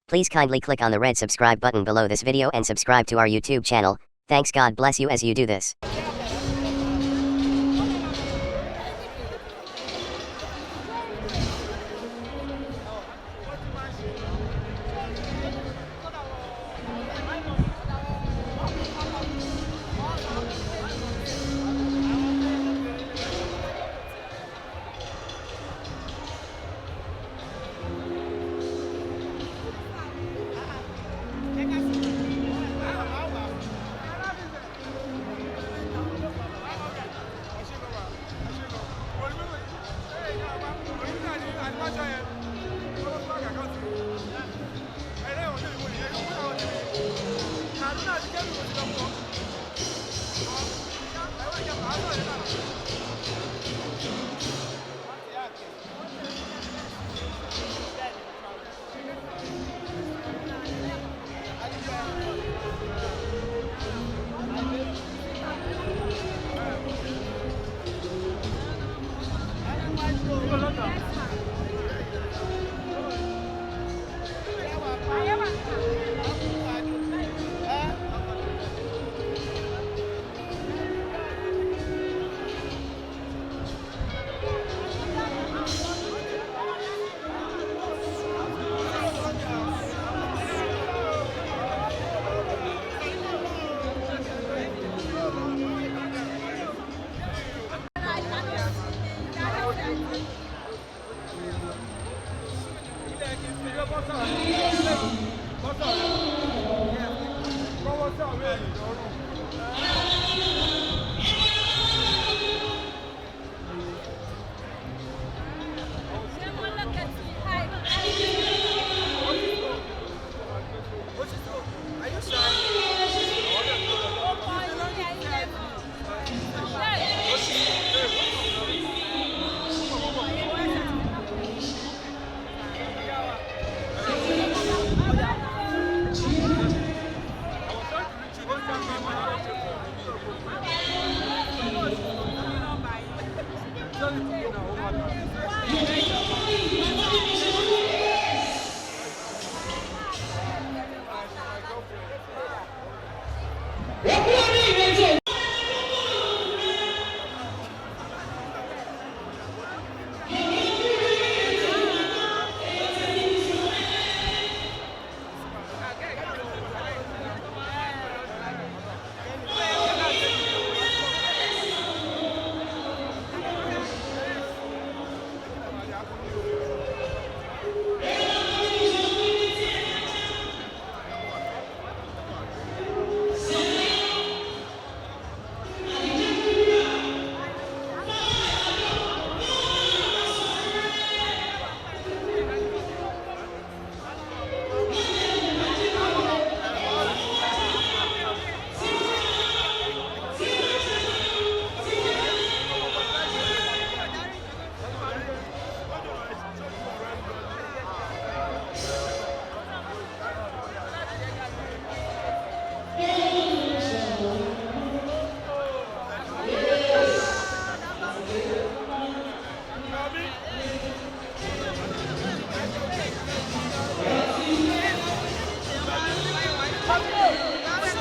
Please kindly click on the red subscribe button below this video and subscribe to our YouTube channel. Thanks, God bless you as you do this.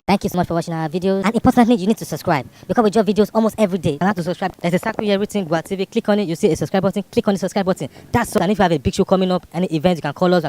Thank you so much for watching our videos. And importantly, you need to subscribe because we drop videos almost every day. And how to subscribe? There's exactly everything. Gua TV. Click on it. You see a subscribe button. Click on the subscribe button. That's all. And if you have a big show coming up, any event, you can call us.